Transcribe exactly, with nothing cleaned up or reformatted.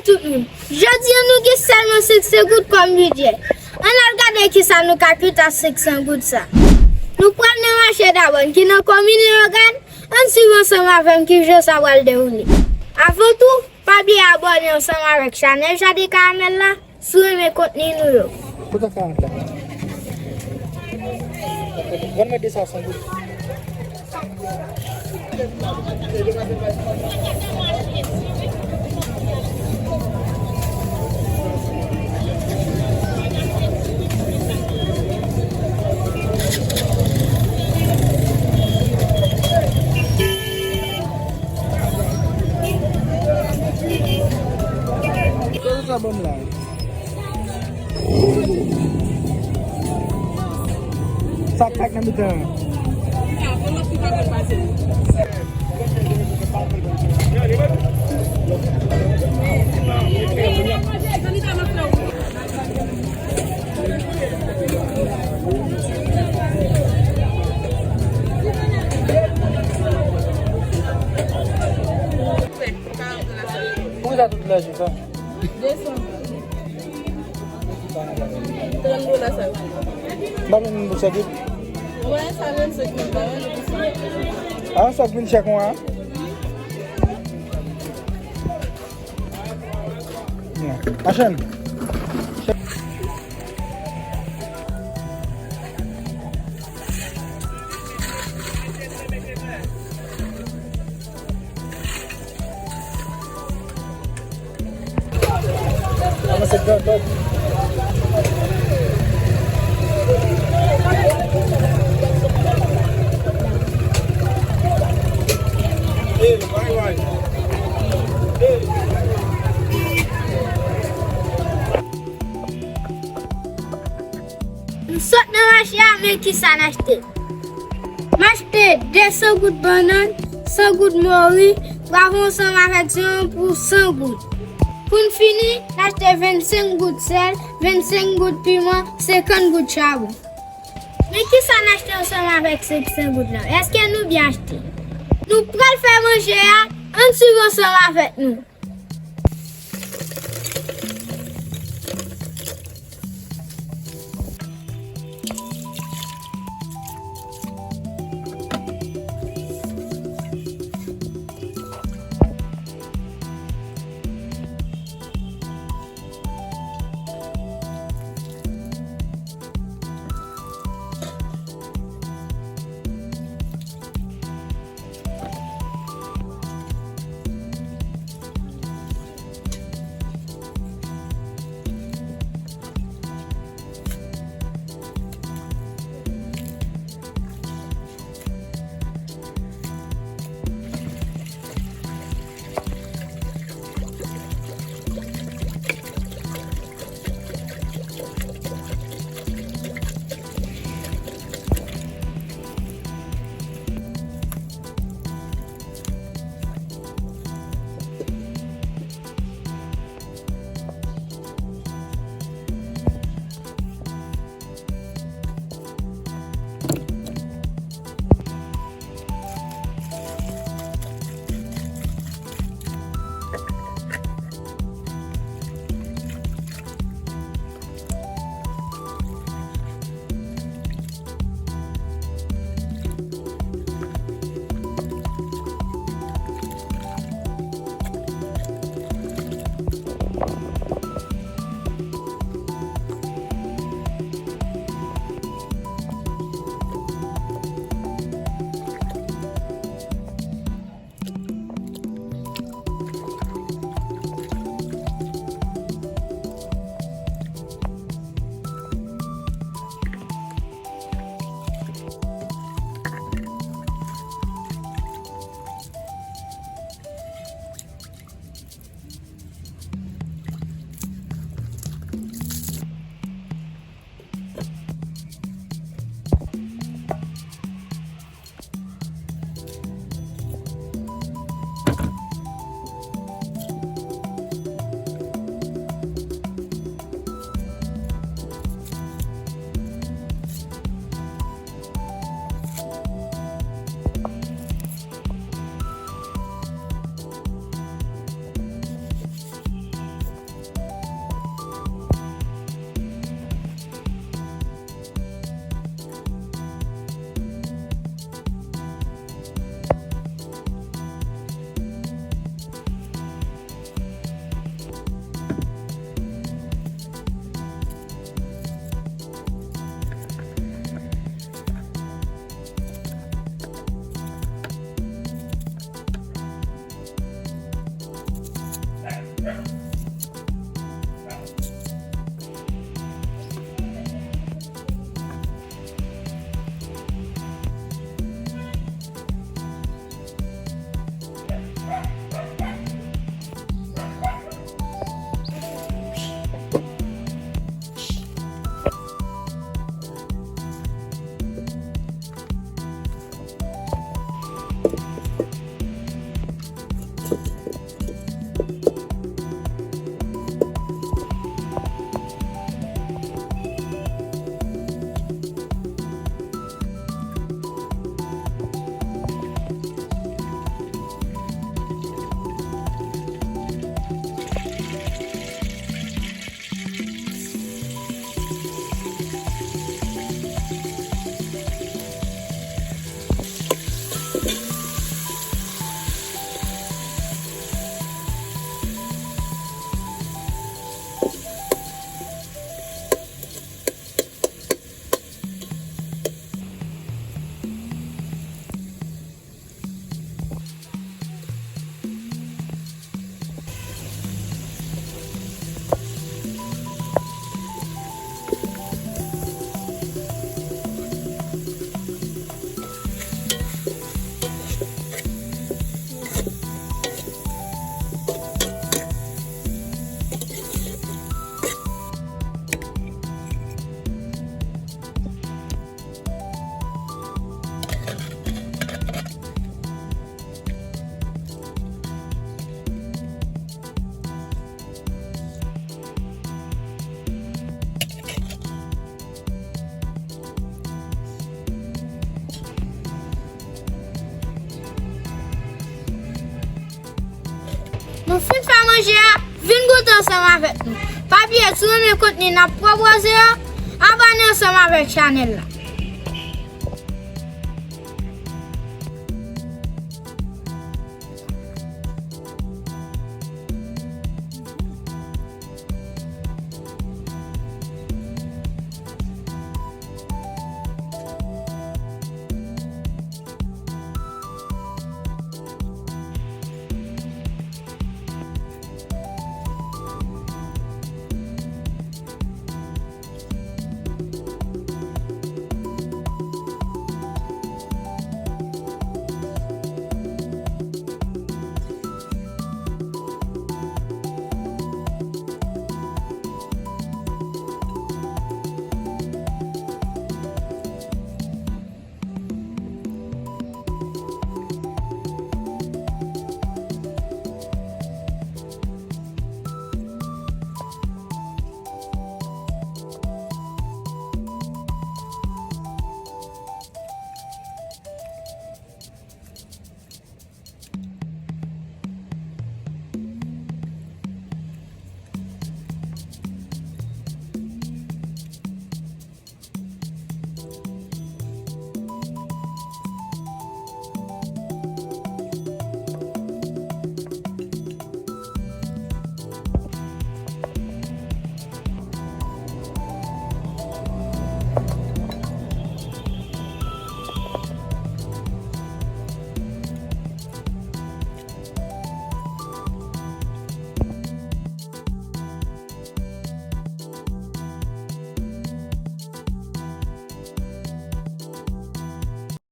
Tout moun. Jodi a, nou gen sèlman senk san goud kòm bidjè. Ann al gade kisa nou ka fè ak senk san goud sa. Nou pral nan mache Dabòn ki nan komin Leyogàn. Ann swiv ansanm avè m kijan sa pral dewoule. Avan tou, pa bliye abòne ansanm avèk chanèl Jade Karamèl la si w renmen kontni nou yo. Kote sa la? Vann mwen de sa san goud. Sa sa bon la. Sa k nan mitan an. Konbyen sa tout lajan sa? Trant dola sa. M pa menm pou sèk wi. Mwen sa vennsenk mil pa vle pou sa. Ah, sa vin chè kon an. Machann. M sot nan mache a, men kisa m achte. M achte de san goud bannann, san goud mori, pwav ansanm avèk zòn pou san goud. Pou n fini, n achte vennsenk goud sèl, vennsenk goud piman, senkant goud chabon. Men kisa n achte ansanm avèk senk san goud lan? Èske nou byen achte? Nou pral fè manje a, ann swiv ansanm avèk nou. Nou fin fè manje a, vin goute ansanm avèk nou. Pa bliye, si w renmen kontni n ap pwopoze yo, abòne ansanm avèk chanèl la.